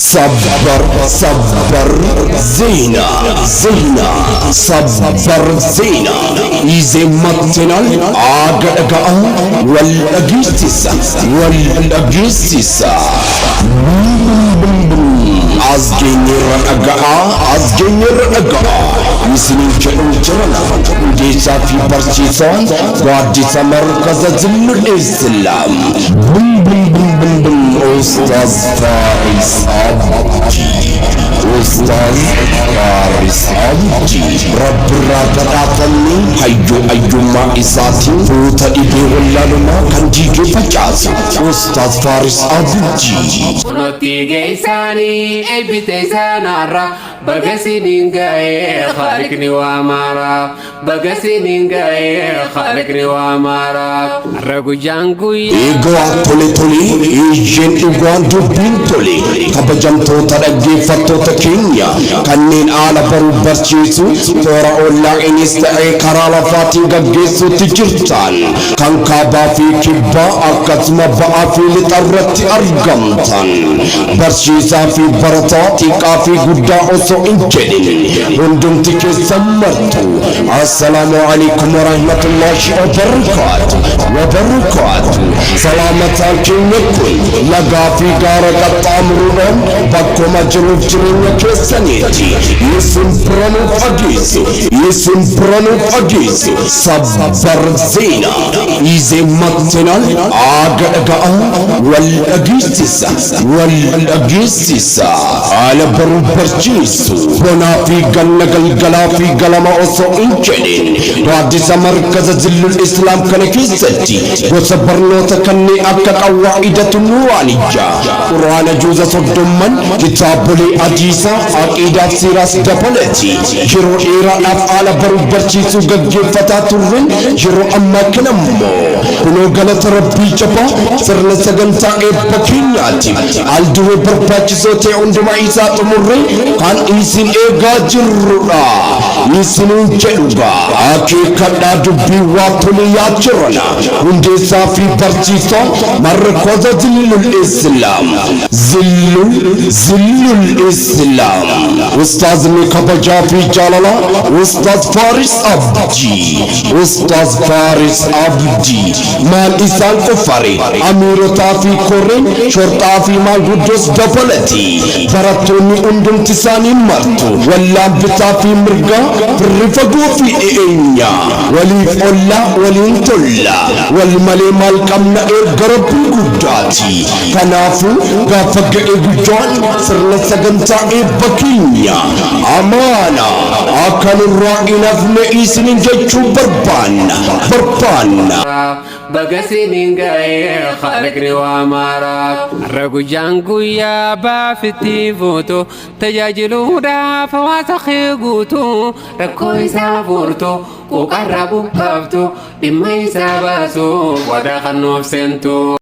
ሰበር ሰበር ዜና ዜና ሰበር ዜና ይዜን መጥተናል። አገደጋ ወልደጊስቲሳ ወልደጊስቲሳ Asgeenyerra dhaga'aa, asgeenyerra dhaga'aa. Isiniin jedhuun jiran hundeessaa fi barsiisaan gaaddisa markaza Zillul Islaam. Bum bum bum bum bum Ustaz Faris Abdi. Ustaz Faris Abdi. Rabbirraa badhaafamni hayyuu ayyummaa isaatiin fuuta dhibee wallaalumaa kan diigee facaase. Ustaz Faris Abdi. Kunotti geessaanii eebbite isaanarra baga siniin ga'ee khaliqni waa maara, baga siniin ga'ee khaliqni waa maara, har'a guyyaan guyyaa. Egaa tole tole, eeyyeen, dhugaan dubbiin tole. Kabajamtoota dhaggeeffattoota keenya kanneen haala baruu barsiisu toora onlaayinis ta'ee karaa lafaatiin gaggeessuutti jirtan, kan kaabaa fi kibbaa akkasuma ba'aa fi lixa irratti argamtan, barsiisaa fi barataa, xiqqaa fi guddaa osoo hin jedhin, hundumti keessan martu, assalaamu alaikum warahmatullahi wabarakaatu wabarakaatu. Salaamataan keenya kun lagaa fi gaara qaxxaamuruudhaan bakkuma jiruuf jireenya keessaniiti isin bira nuuf dhageessu, isin bira nuuf dhageessu. ሰበር ዜና ይዜ መጥተናል። አገደጋአ wal dhageessisa, wal dhageessisa. Haala baruu barsiisu bonaa fi ganna, galgalaa fi galama osoo hin jedhin, gaaddisa markaza Zillul Islaam kana keessatti gosa barnoota kanneen akka qawwaa'idatu nuuraaniyya, quraana juuza 30n, kitaabolee hadiisaa, aqiidaaf siiraas dabalati yeroo dheeraadhaaf haala baruu barsiisuu gaggeeffataa turren, yeroo ammaa kana immoo kunoo galata Rabbii jabaa sirna sagantaa eebba keenyaati alduree barbaachisoo ta'e hundumaa isaa xumurre kan isin eegaa jirrudha isiniin jedhuga. Akeekadhaa, dubbii waa tole yaa jirana. Hundeessaa fi barsiisaa markaza Zillul Islaam, Zillul Islaam, ustaazni kabajaa fi jaalala Ustaaz Faaris Abdii, Ustaaz Faaris Abdii, maal isaan qofare, amiirotaa fi korreen shorxaa fi maanguddoos dabalati barattoonni hundumti isaanii martu, wallaan bitaa fi mirgaa, firri fagoo fi dhi'eenya, waliif ollaa waliin tolla, wal malee maal qabna erga Rabbii guddaati. Kanaafuu gaafa ga'e guddaan sirna sagantaa eebba keenya amaana akka nurraa hin hafne isinin jechuu barbaanna barbaanna. Baga siniin ga'ee khaliqni waa maara, har'a guyyaan guyyaa baafitti fuutu tajaajiluudhaaf hawaasa kee guutu, rakkoo isaa furtu, quuqarraa buqqaaftu, dhimma isaa baasu, wadaa kan nuuf seentu.